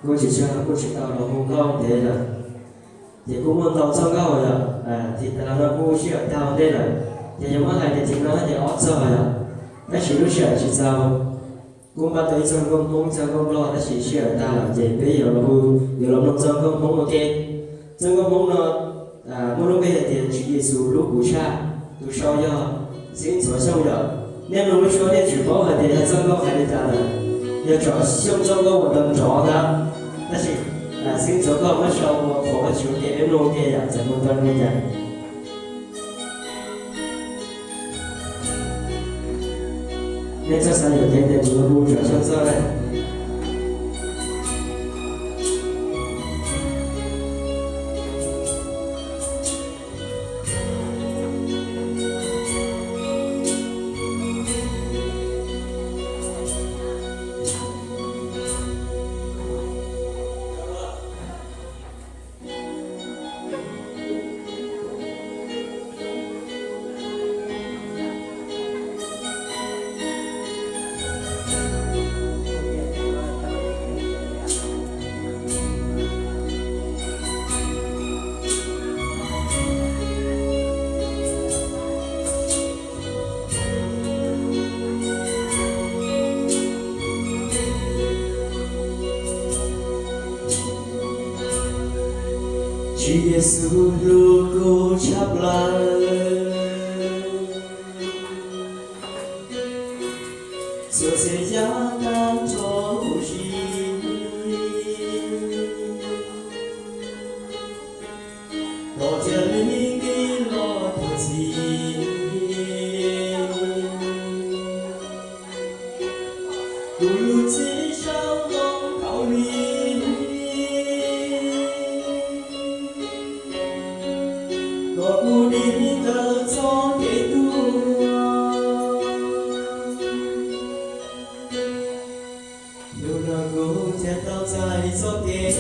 Kuv tsis tshua, kuv tsis tau los hu nkauj ntev lawm, ces kuv muaj ntau txoj nkauj yom, tim tas los no kuv sij hawm tag ua ntej lawm, ces yog muab hais tias tim no ces ob txoj yom, tab sis lub sij hawm tsis txaus. Kuv npaj tau ib txoj nkauj Hmoob, ib txoj nkauj Nplog, tab sis sij hawm tag lawm ces peb yuav los hu, yuav los mloog txoj nkauj Hmoob ua ke. Txoj nkauj Hmoob no muaj lub npe hais tias Tswv Yexus hlub kuv tshaj, tus sau yog Xeeb Ntxhuav Xyooj yom. Nej mloog lub suab nej tsis paub hais tias yog txoj nkauj hais li cas lawm, yog Tshuav Xyooj txoj nkauj uas tau nrov ntag, tab sis Xeeb Ntxhuav koj muab sau ua qhov ua tsis ua ke, peb mloog ua ke yom, txawm mus tau li cas. Nej txhob xav yuam kev tias kuv yuav hu Tshuav Xyooj txoj na. Tswv Yexus hlub kuv tshaj plaws, txhua txhia yam tag nrho huv si, tau thiaj li nqis los txog txij kuv lub txhib sab nqaum thaum li, kom kuv dim ntawm txoj kev tuag. Hnub no kuv thiaj tau txais txoj kev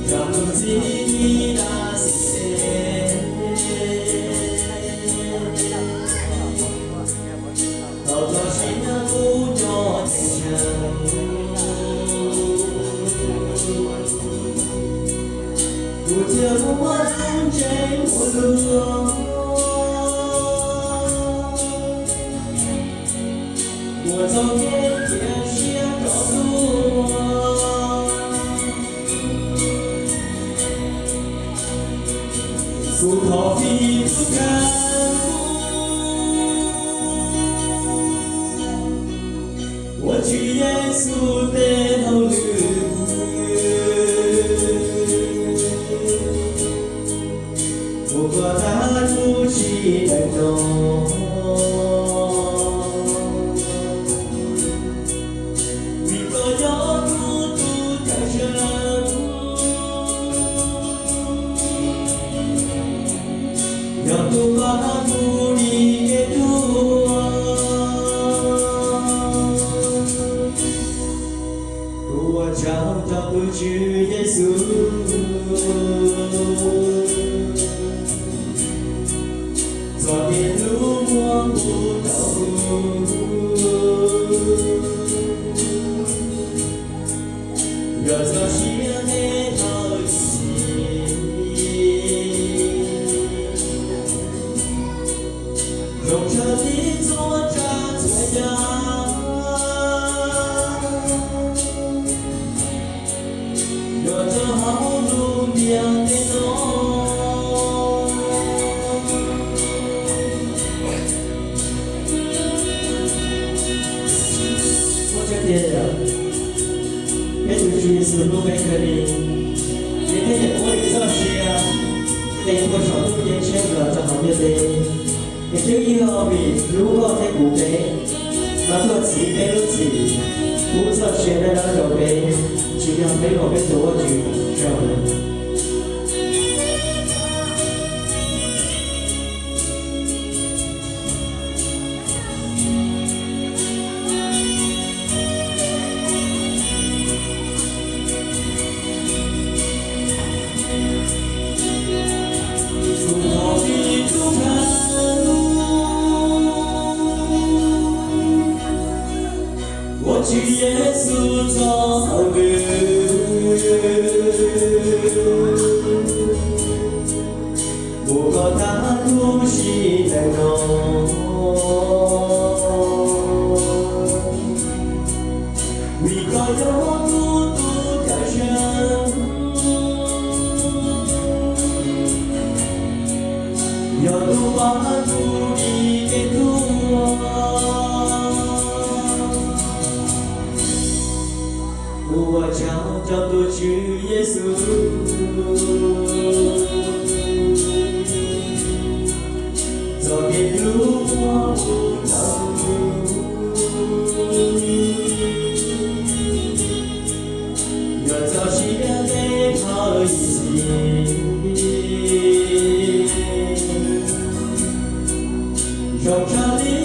nrog tus txiv Yixalayees, tau txoj sia nyob kuv cov ntshav, kuv thiaj muaj lub ntsej muag luag, ua txoj kev cia siab rov tuaj. Kuv thov fij tus kheej, ua Tswv Yexus tes hauj lwm, ua koj tag lub sij hawm no, vim koj yog kuv tus cawm seej, yog tus pab kuv dim kev tuag. Kuv ua tsaug rau tus Tswv Yexus, txoj kev hlub muaj nqus rau kuv, yog txoj sia ntev dhawv ib txhis, zoo tshaj tib txhua tsav txhua yam, yog rau hauv lub ntiaj teb no. Muaj tseeb tiag, peb tus Tswv Yexus hlub peb kawg li, ces peb yuav muab nws txoj sia tes tuaj saum ntuj ceeb tsheej los rau hauv ntiaj teb. Es twb yog vim hlub koj thiab kuv peb, mas tuaj txhiv peb lub txim, pub txoj sia dawb dawb rau peb, tsis yog peb luag peb tus Vajtswv tsaug lawm. Tswv Yexus txoj hauj lwm mus kom tag lub sim neej no. Vim koj yog kuv tus cawm seej, yog tus pab kuv dim kev tuag. Kuv ua tsaug rau tus Tswv Yexus txoj kev hlub uas mus rau kuv, yog txoj sia tej thawj yim txiv, zoo tshaj li